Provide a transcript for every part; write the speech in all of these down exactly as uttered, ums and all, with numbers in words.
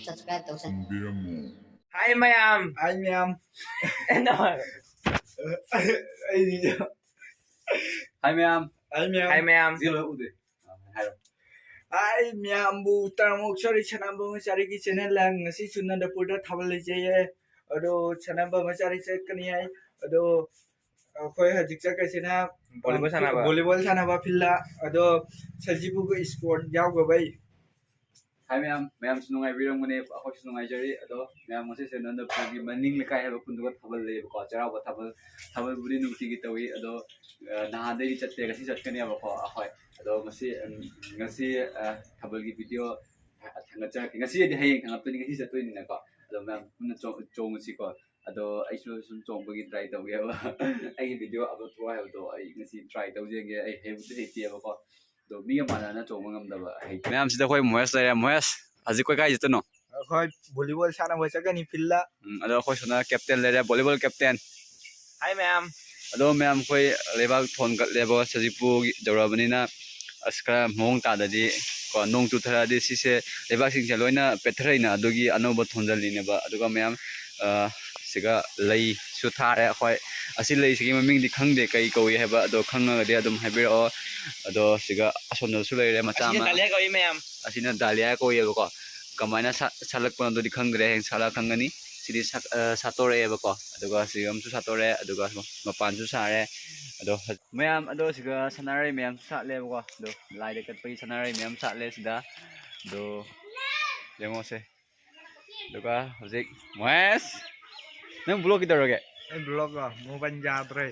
Subscribe ꯇꯧꯁꯟ꯫ ꯍꯥꯏ ꯃꯌꯥꯝ꯫ ꯍꯥꯏ ꯃꯌꯥꯝ꯫ ꯑꯩꯗꯤ ꯍꯥꯏ ꯃꯌꯥꯝ꯫ ꯍꯥꯏ ꯃꯌꯥꯝ꯫ ꯍꯥꯏ ꯃꯌꯥꯝ꯫ ꯁꯤ ꯂꯣꯏ ꯎꯗꯦ꯫ ꯑ, ꯍꯥꯏꯔꯣ꯫ ꯍꯥꯏ ꯃꯌꯥꯝꯕꯨ ꯇꯔꯥꯃꯨꯛ ꯁꯣꯔꯤ ꯁꯅꯥꯝꯕ ꯃꯆꯥꯔꯤꯒꯤ ꯆꯦꯅꯦꯜ ꯂꯥꯡ ꯉꯁꯤ ꯆꯨꯅꯟꯗꯄꯨꯔꯗ ꯊꯥꯕꯜ ꯂꯩꯖꯩꯌꯦ꯫ ꯑꯗꯣ ꯁꯅꯥꯝꯕ ꯃꯆꯥꯔꯤ ꯆꯠꯀꯅꯤ ꯍꯥꯏ꯫ ꯑꯗꯣ ꯑꯩꯈꯣꯏ ꯍꯧꯖꯤꯛ ꯆꯠꯀꯁꯤꯅ ꯚꯣꯂꯤꯕꯣꯜ ꯁꯥꯟꯅꯕ꯫ ꯚꯣꯂꯤꯕꯣꯜ ꯁꯥꯟꯅꯕ ꯐꯤꯜꯗ꯫ ꯑꯗꯣ ꯁꯖꯤꯕꯨꯒ ꯏꯁꯄꯣꯔꯠ ꯌꯥꯎꯒꯕꯩ꯫ ꯍꯥꯏ ꯃꯌꯥꯝ, ꯃꯌꯥꯝꯁꯨ ꯅꯨꯡꯉꯥꯏꯕꯤꯔꯝꯒꯅꯤ, ꯑꯩꯈꯣꯏꯁꯨ ꯅꯨꯡꯉꯥꯏꯖꯔꯤ꯫ ꯑꯗꯣ ꯃꯌꯥꯝ ꯉꯁꯤꯁꯦ ꯅꯟꯗꯄꯨꯔꯒꯤ ꯃꯅꯤꯡ ꯂꯩꯀꯥꯏ ꯍꯥꯏꯕ ꯈꯨꯟꯗꯨꯒ ꯊꯥꯕꯜ ꯂꯩꯌꯦꯕꯀꯣ, ꯆꯩꯔꯥꯎꯕ ꯊꯥꯕꯜ, ꯊꯥꯕꯜꯕꯨꯗꯤ ꯅꯨꯡꯇꯤꯒꯤ ꯇꯧꯏ꯫ ꯑꯗꯣ ꯑ, ꯅꯍꯥꯟꯗꯩꯗꯤ ꯆꯠꯇꯦ, ꯉꯁꯤ ꯆꯠꯀꯅꯦꯕꯀꯣ ꯑꯩꯈꯣꯏ꯫ ꯑꯗꯣ ꯉꯁꯤ, ꯎꯝ, ꯉꯁꯤ ꯑ, ꯊꯥꯕꯜꯒꯤ ꯚꯤꯗꯤꯑꯣ ꯊꯥꯒꯠꯆꯔꯛꯀꯦ꯫ ꯉꯁꯤꯗꯤ ꯍꯌꯦꯡ ꯊꯥꯡꯒꯠꯄꯅꯤ, ꯉꯁꯤ ꯆꯠꯇꯣꯏꯅꯤꯅꯀꯣ꯫ ꯑꯗꯣ ꯃꯌꯥꯝ ꯄꯨꯟꯅ ꯆꯣꯡ-, ꯆꯣꯡꯉꯨꯁꯤꯀꯣ꯫ ꯑꯗꯣ ꯑꯩꯁꯨ ꯁꯨꯝ ꯆꯣꯡꯕꯒꯤ ꯇ꯭ꯔꯥꯏ ꯇꯧꯒꯦꯕ꯫ ꯑꯩꯒꯤ ꯚꯤꯗꯤꯑꯣ ꯑꯞꯂꯣꯗ ꯊꯣꯛꯑꯣ ꯍꯥꯏꯕꯗꯣ ꯑꯩ ꯉꯁꯤ ꯇ꯭ꯔꯥꯏ ꯇꯧꯖꯒꯦ꯫ ꯑꯩ ꯍꯩꯕꯨꯗꯤ ꯍꯩꯇꯦꯕꯀꯣ, ꯑꯗꯣ ꯃꯤꯒ ꯃꯥꯟꯅꯅ ꯆꯣꯡꯕ ꯉꯝꯗꯕ ꯍꯩ꯫ ꯃꯌꯥꯝꯁꯤꯗ ꯑꯩꯈꯣꯏ ꯃꯣꯍꯦꯁ ꯂꯩꯔꯦ꯫ ꯃꯣꯍꯦꯁ, ꯍꯧꯖꯤꯛ ꯑꯩꯈꯣꯏ ꯀꯥꯏ ꯆꯠꯇꯣꯏꯅꯣ? ꯑꯩꯈꯣꯏ ꯚꯣꯂꯤꯕꯣꯜ ꯁꯥꯟꯅꯕ ꯆꯠꯀꯅꯤ ꯐꯤꯜꯗ꯫ ꯎꯝ, ꯑꯗꯣ ꯑꯩꯈꯣꯏ ꯁꯣꯝꯗ ꯀꯦꯞꯇꯦꯟ ꯂꯩꯔꯦ, ꯚꯣꯂꯤꯕꯣꯜ ꯀꯦꯞꯇꯦꯟ꯫ ꯍꯥꯏ ꯃꯌꯥꯝ꯫ ꯑꯗꯣ ꯃꯌꯥꯝ, ꯑꯩꯈꯣꯏ ꯂꯩꯕꯥꯛ ꯊꯣꯟꯒꯠꯂꯦꯕ, ꯁꯖꯤꯄꯨ ꯌꯧꯔꯕꯅꯤꯅ ꯑꯁ ꯈꯔ ꯃꯑꯣꯡ ꯇꯥꯗꯗꯤ ꯀꯣ, ꯅꯣꯡ ꯆꯨꯊꯔꯛꯑꯗꯤ ꯁꯤꯁꯦ ꯂꯩꯕꯥꯛꯁꯤꯡꯁꯦ ꯂꯣꯏꯅ ꯄꯦꯠꯊꯔꯛꯏꯅ, ꯑꯗꯨꯒꯤ ꯑꯅꯧꯕ ꯊꯣꯟꯖꯜꯂꯤꯅꯦꯕ꯫ ꯑꯗꯨꯒ ꯃꯌꯥꯝ, ꯑ, ꯁꯤꯒ ꯂꯩꯁꯨ ꯊꯥꯔꯦ ꯑꯩꯈꯣꯏ꯫ ꯑꯁꯤ ꯂꯩꯁꯤꯒꯤ ꯃꯃꯤꯡꯗꯤ ꯈꯪꯗꯦ ꯀꯩ ꯀꯧꯏ ꯍꯥꯏꯕ, ꯑꯗꯣ ꯈꯪꯉꯒꯗꯤ ꯑꯗꯨꯝ ꯍꯥꯏꯕꯤꯔꯛꯑꯣ꯫ ꯑꯗꯣ ꯁꯤꯒ ꯑꯁꯣꯝꯗꯁꯨ ꯂꯩꯔꯦ ꯃꯆꯥ ꯑꯁꯤꯅ ꯑꯃ꯫ ꯗꯥꯂꯤꯌꯥ ꯀꯧꯏ ꯃꯌꯥꯝ꯫ ꯑꯁꯤꯅ ꯗꯥꯂꯤꯌꯥ ꯀꯧꯏꯕꯀꯣ꯫ ꯀꯃꯥꯏꯅ ꯁꯥ-, ꯁꯥꯠꯂꯛꯄꯅꯣ ꯑꯗꯨꯗꯤ ꯈꯪꯗ꯭ꯔꯦ, ꯍꯌꯦꯡ ꯁꯥꯠꯂ ꯈꯪꯒꯅꯤ꯫ ꯁꯤꯗꯤ ꯁꯥꯠ-, ꯑ, ꯁꯥꯠꯇꯣꯔꯛꯑꯦꯕꯀꯣ꯫ ꯑꯗꯨꯒ ꯁꯤ ꯑꯃꯁꯨ ꯁꯥꯠꯇꯣꯔꯦ, ꯑꯗꯨꯒ ꯃꯄꯥꯟꯁꯨ ꯁꯥꯔꯦ꯫ ꯑꯗꯣ ꯍ-, ꯃꯌꯥꯝ, ꯑꯗꯣ ꯁꯤꯒ ꯁꯅꯥꯔꯩ ꯃꯌꯥꯝꯁꯨ ꯁꯥꯠꯂꯦꯕꯀꯣ꯫ ꯑꯗꯣ ꯂꯥꯏꯗ ꯀꯠꯄꯒꯤ ꯁꯅꯥꯔꯩ ꯃꯌꯥꯝ ꯁꯥꯠꯂꯦ ꯁꯤꯗ꯫ ꯑꯗꯣ ꯌꯦꯡꯉꯣꯁꯦ꯫ ꯑꯗꯨꯒ ꯍꯧꯖꯤꯛ ꯃꯍꯦꯁ, ꯅꯪ ꯕ꯭ꯂꯣꯛ ꯀꯩꯗꯧꯔꯒꯦ? ꯑꯩ ꯕ꯭ꯂꯣꯛꯂꯣ? ꯃꯣꯕꯥꯏꯜ ꯌꯥꯗ꯭ꯔꯦ꯫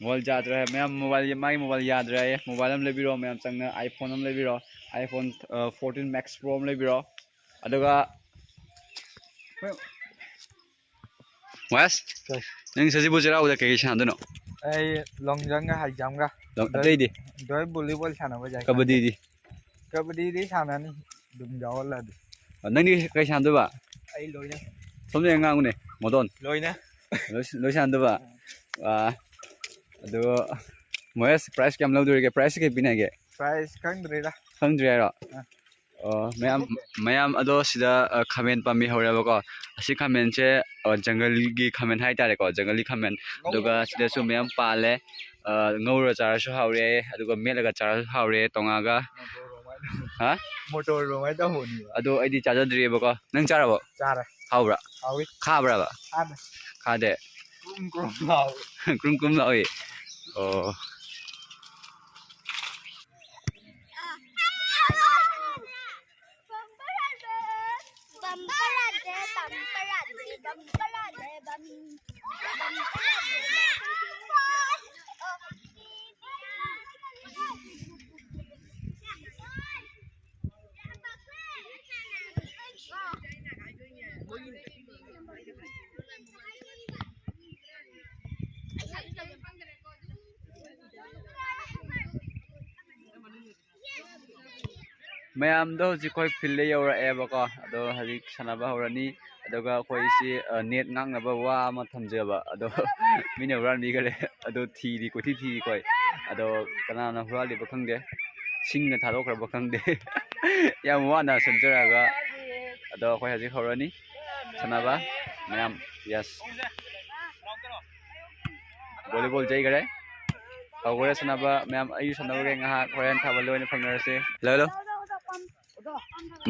ꯃꯣꯕꯥꯏꯜ ꯌꯥꯗ꯭ꯔꯦ꯫ ꯃꯌꯥꯝ ꯃꯣꯕꯥꯏꯜ, ꯃꯥꯒꯤ ꯃꯣꯕꯥꯏꯜ ꯌꯥꯗ꯭ꯔꯦ ꯍꯥꯏꯌꯦ꯫ ꯃꯣꯕꯥꯏꯜ ꯑꯃ ꯂꯩꯕꯤꯔꯣ ꯃꯌꯥꯝ ꯆꯪꯅ, iPhone ꯑꯃ ꯂꯩꯕꯤꯔꯣ, iPhone, ꯑ, fourteen Max Pro ꯑꯃ ꯂꯩꯕꯤꯔꯣ꯫ ꯑꯗꯨꯒ ꯃꯍꯦꯁ, ꯀꯩ? ꯅꯪ ꯁꯖꯤꯕꯨ ꯆꯩꯔꯥꯎꯕꯗ ꯀꯩꯀꯩ ꯁꯥꯟꯅꯗꯣꯏꯅꯣ? ꯑꯩ ꯂꯣꯡ ꯖꯝꯒ ꯍꯥꯏ ꯖꯝꯒ꯫ ꯂꯣꯡ-, ꯑꯗꯩ, ꯑꯇꯩꯗꯤ? ꯑꯗꯩ ꯚꯣꯂꯤꯕꯣꯜ ꯁꯥꯟꯅꯕ ꯌꯥꯏ꯫ ꯀꯕꯗꯤꯗꯤ? ꯀꯕꯗꯤꯗꯤ ꯁꯥꯟꯅꯅꯤ, ꯑꯗꯨꯝ ꯌꯥꯎꯍꯜꯂꯗꯤ꯫ ꯑ, ꯅꯪꯗꯤ ꯀꯩ ꯁꯥꯟꯅꯗꯣꯏꯕ? ꯑꯩ ꯂꯣꯏꯅ꯫ ꯁꯣꯝꯗ ꯉꯥꯡꯉꯨꯅꯦ, ꯃꯣꯗꯣꯟ꯫ ꯂꯣꯏꯅ꯫ ꯂꯣꯏ, ꯂꯣꯏ ꯁꯥꯟꯅꯗꯣꯏꯕ? ꯑ, ꯑꯗꯣ ꯃꯍꯦꯁ, prize ꯀꯌꯥꯝ ꯂꯧꯗꯣꯔꯤꯒꯦ? Prize ꯀꯩ ꯄꯤꯅꯒꯦ? Prize ꯈꯪꯗ꯭ꯔꯤꯗ꯫ ꯈꯪꯗ꯭ꯔꯤ ꯍꯥꯏꯔꯣ? ꯑ꯫ ꯑꯣ, ꯃꯌꯥꯝ, ꯃꯌꯥꯝ ꯑꯗꯣ ꯁꯤꯗ, ꯑ, ꯈꯥꯃꯦꯟ ꯄꯥꯝꯕꯤ ꯍꯧꯔꯦꯕꯀꯣ꯫ ꯑꯁꯤ ꯈꯥꯃꯦꯟꯁꯦ, ꯑ, ꯖꯪꯒꯜꯒꯤ ꯈꯥꯃꯦꯟ ꯍꯥꯏꯇꯥꯔꯦꯀꯣ, ꯖꯪꯒꯜꯒꯤ ꯈꯥꯃꯦꯟ꯫ ꯑꯗꯨꯒ ꯁꯤꯗꯁꯨ ꯃꯌꯥꯝ ꯄꯥꯜꯂꯦ꯫ ꯑ, ꯉꯧꯔ ꯆꯥꯔꯁꯨ ꯍꯥꯎꯔꯦ, ꯑꯗꯨꯒ ꯃꯦꯠꯂꯒ ꯆꯥꯔꯁꯨ ꯍꯥꯎꯔꯦ, ꯇꯣꯉꯥꯟꯒ꯫ ꯍꯥ? ꯃꯣꯇꯣꯔ ꯀꯃꯥꯏꯅ ꯇꯧꯕꯅꯣ? ꯑꯗꯣ ꯑꯩꯗꯤ ꯆꯥꯖꯗ꯭ꯔꯤꯑꯕꯀꯣ꯫ ꯅꯪ ꯆꯥꯔꯕꯣ? ꯆꯥꯔꯦ꯫ ꯍꯥꯎꯕ꯭ꯔꯥ? ꯍꯥꯎꯏ꯫ ꯈꯥꯕ꯭ꯔꯕ? ꯈꯥꯗꯦ꯫ ꯈꯥꯗꯦ? ꯀ꯭ꯔꯨꯝ ꯀ꯭ꯔꯨꯝ ꯂꯥꯎꯏ꯫ ꯀ꯭ꯔꯨꯝ ꯀ꯭ꯔꯨꯝ ꯂꯥꯎꯏ꯫ ꯑꯣ꯫ ꯃꯌꯥꯝꯗꯣ ꯍꯧꯖꯤꯛ ꯑꯩꯈꯣꯏ ꯐꯤꯜꯗ ꯌꯧꯔꯛꯑꯦꯕꯀꯣ꯫ ꯑꯗꯣ ꯍꯧꯖꯤꯛ ꯁꯥꯟꯅꯕ ꯍꯧꯔꯅꯤ꯫ ꯑꯗꯨꯒ ꯑꯩꯈꯣꯏꯁꯤ, ꯑ, ꯅꯦꯠ ꯉꯥꯛꯅꯕ ꯋꯥ ꯑꯃ ꯊꯝꯖꯕ, ꯑꯗꯣ ꯃꯤꯅ ꯍꯨꯔꯥꯟꯕꯤꯈꯔꯦ꯫ ꯑꯗꯣ ꯊꯤꯔꯤ, ꯀꯣꯏꯊꯤ ꯊꯤꯔꯤ ꯑꯩꯈꯣꯏ꯫ ꯑꯗꯣ ꯀꯅꯥꯅ ꯍꯨꯔꯥꯜꯂꯤꯕ ꯈꯪꯗꯦ, ꯁꯤꯡꯅ ꯊꯥꯗꯣꯛꯈ꯭ꯔꯕ ꯈꯪꯗꯦ꯫ ꯌꯥꯝ ꯋꯥꯅ ꯁꯦꯝꯖꯔꯒ, ꯑꯗꯣ ꯑꯩꯈꯣꯏ ꯍꯧꯖꯤꯛ ꯍꯧꯔꯅꯤ ꯁꯥꯟꯅꯕ꯫ ꯃꯌꯥꯝ, ꯌꯦꯁ꯫ ꯚꯣꯂꯤꯕꯣꯜ ꯆꯩꯈꯔꯦ꯫ ꯍꯧꯈꯔꯦ ꯁꯥꯟꯅꯕ꯫ ꯃꯌꯥꯝ, ꯑꯩꯁꯨ ꯁꯥꯟꯅꯔꯨꯒꯦ ꯉꯥꯏꯍꯥꯛ, ꯍꯣꯔꯦꯟ ꯊꯥꯕꯜꯗ ꯑꯣꯏꯅ ꯐꯪꯅꯔꯁꯤ꯫ Hello, hello.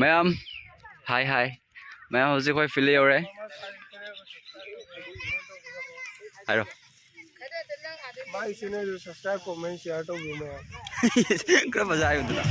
ꯃꯌꯥꯝ, ꯍꯥꯏ, ꯍꯥꯏ꯫ ꯃꯌꯥꯝ, ꯍꯧꯖꯤꯛ ꯑꯩꯈꯣꯏ ꯐꯤꯜꯗ ꯌꯧꯔꯦ꯫ ꯍꯥꯏꯔꯣ꯫ ꯃꯥꯒꯤ ꯆꯦꯅꯦꯜꯗꯨ subscribe, comment, share ꯇꯧꯕꯤꯌꯨ ꯃꯌꯥꯝ꯫ ꯈꯔ ꯐꯖ ꯍꯥꯏꯌꯨꯗꯅ꯫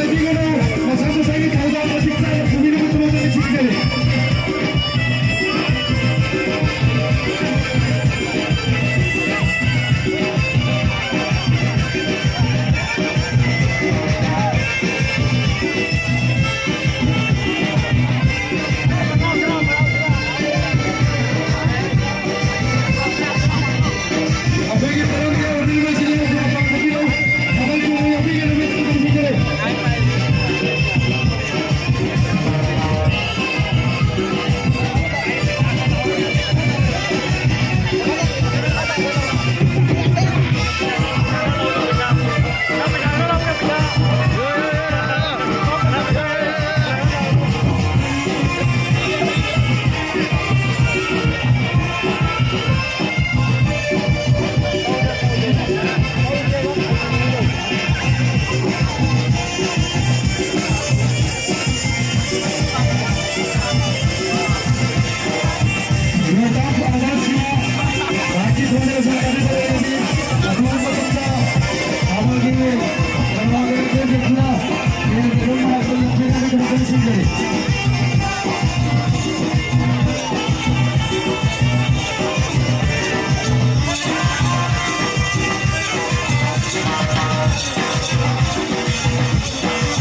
ꯃꯁꯥ ꯃꯁꯥꯒꯤ ꯊꯧꯗꯥꯡ ꯃꯇꯤꯛ ꯆꯥꯅ ꯄꯨꯕꯤꯅꯕ ꯊꯕꯛ ꯀꯟꯅ ꯁꯤꯟꯖꯔꯤ꯫ ꯑꯩꯈꯣꯏꯒꯤ ꯃꯔꯝ ꯌꯥꯎꯔꯕ ꯃꯤꯑꯣꯏꯁꯤꯡ ꯑꯁꯤ ꯃꯄꯥꯟ ꯊꯣꯛꯄꯤꯔꯣ꯫ ꯊꯥꯕꯜ ꯆꯣꯡꯕ ꯌꯥꯎꯕꯤꯒꯅꯨ, ꯃꯤꯠ ꯇꯨꯝꯁꯤꯟꯕꯤꯔꯣ꯫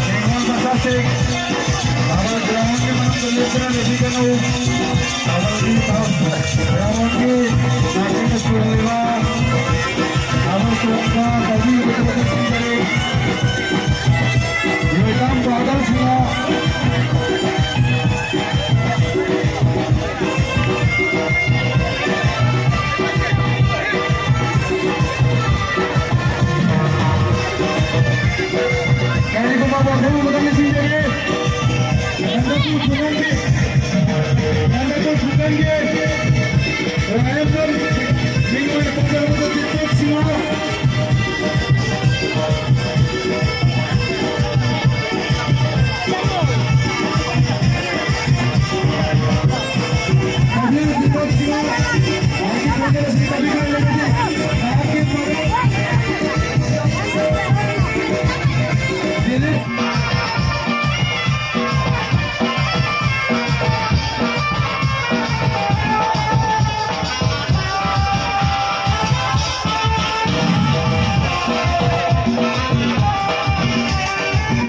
ꯕꯦꯡꯒꯣꯜ ꯃꯆꯥꯁꯤꯡ, ꯊꯥꯕꯜ ꯒ꯭ꯔꯥꯎꯟꯒꯤ ꯃꯅꯨꯡꯗ ꯂꯦꯞꯇꯨꯅ ꯂꯩꯕꯤꯒꯅꯨ꯫ ꯊꯥꯕꯜꯒꯤ ꯒ꯭ꯔꯥꯎꯟꯒꯤ ꯅꯥꯀꯟꯗ ꯆꯣꯡꯂꯤꯕ ꯊꯥꯕꯜ ꯆꯣꯡꯕ ꯇꯧꯕꯤꯕꯗ ꯅꯤꯡꯁꯤꯡꯖꯔꯤ꯫ ꯂꯣꯏꯇꯥꯝ ꯕ꯭ꯔꯥꯗꯔꯁꯤꯡꯅ ꯀꯔꯤꯒꯨꯝꯕ ꯃꯐꯝ ꯑꯃꯗ ꯂꯩꯁꯤꯟꯖꯒꯦ꯫ ꯍꯟꯗꯛꯀꯤ ꯈꯨꯡꯒꯪꯒꯤ, ꯍꯟꯗꯛꯀꯤ ꯈꯨꯡꯒꯪꯒꯤ ꯋꯥꯌꯦꯜ ꯃꯤꯡ ꯑꯣꯏꯅ ꯄꯟꯖꯔꯕꯗ ꯇꯤꯛꯇꯣꯛꯁꯤꯡꯅ